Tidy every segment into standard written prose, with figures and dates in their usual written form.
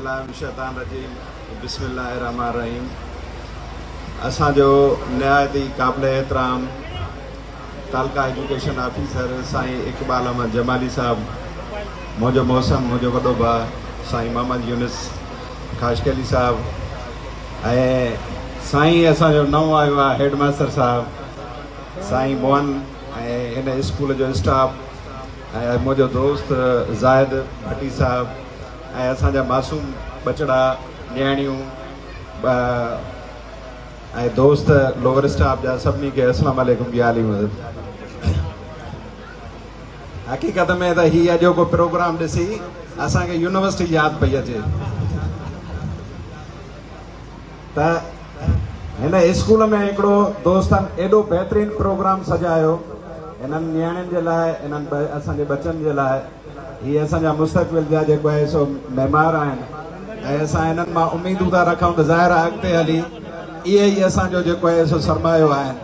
بالله من الشيطان الرجيم بسم الله الرحمن الرحيم اسان جو نهايت ئي قابل احترام تعلقه ايجوڪيشن آفيسر سائين اقبال احمد جمالي صاحب، منهنجو محسن، منهنجو وڏو ڀاء سائين محمد يونس خاصخيلي صاحب ۽ سائين اسان جو نئون آيو آهي هيڊ ماستر صاحب سائين موهن ۽ هن اسڪول جو اسٽاف ۽ منهنجو دوست زاهد ڀٽي صاحب ۽ اسان جا معصوم ٻچڙا، نياڻيون ۽ دوست لوئر اسٽاف جا سڀني کي السلام عليڪم يا علي مدد. حقيقت ۾ ته هي اڄوڪو پروگرام ڏسي اسان کي يونيورسٽي ياد پئي اچي ته هن اسڪول ۾ هڪڙو دوستن ايڏو بهترين پروگرام سجايو هنن نياڻين جي لاء، هنن اسان جي ٻچن جي لاء. هي اسان جا مستقبل جا جيڪو آهي سو معمار آهن ۽ اسان هنن مان اميدون ٿا رکون ته ظاهر آهي اڳتي هلي اهي ئي اسان جو جيڪو آهي سو سرمايو آهن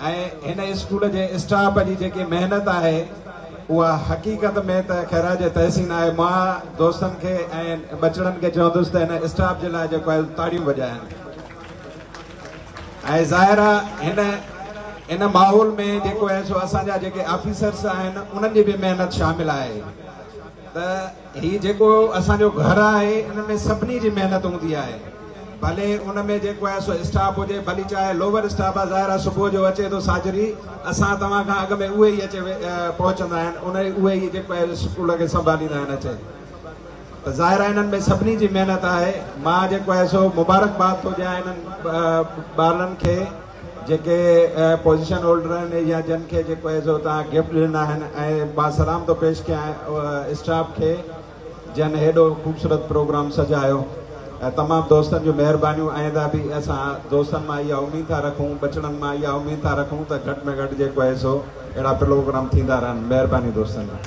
۽ هن اسڪول جي اسٽاف جي جيڪي محنت آهي اها حقيقت ۾ ته خراج تحسين آهي. مان دوستن کي ۽ ٻچڙن کي چوندس ته هن اسٽاف جي لاء جيڪو آهي تاڙيون وڄائن. ۽ ظاهر آ هن ان ماحول ۾ جيڪو آهي سو اسان جا جيڪي آفيسرس آهن انهن جي به محنت شامل آهي ته هي جيڪو اسان جو گهر آهي ان ۾ سڀني جي محنت هوندي آهي ڀلي ان ۾ جيڪو آهي سو اسٽاف هجي ڀلي چاهي لوور اسٽاف آهي ظاهر آ صبح جو اچي ٿو ساجهري اسان توهان کان اڳ ۾ اهي ئي اچي پهچندا آهن ان اهي ئي جيڪو آهي اسڪول کي سنڀاليندا آهن اچي ته ظاهر آهي انهن ۾ سڀني جي محنت آهي. مان جيڪو آهي سو مبارڪباد ٿو ڏيان انهن ٻارڙن کي جيڪي پوزيشن هولڊر آهن يا جن کي جيڪو آهي سو توهان گفٽ ڏنا آهن ۽ مان سلام ٿو پيش ڪيان اسٽاف کي جن هيڏو خوبصورت پروگرام سجايو ۽ تمام دوستن جون مهربانيون. آئنده به اسان دوستن مان اها اميد ٿا رکون، ٻچڙن مان اها اميد ٿا رکون ته گهٽ ۾ گهٽ جيڪو آهي سو اهڙا پروگرام ٿيندا رهن. مهرباني دوستن جون.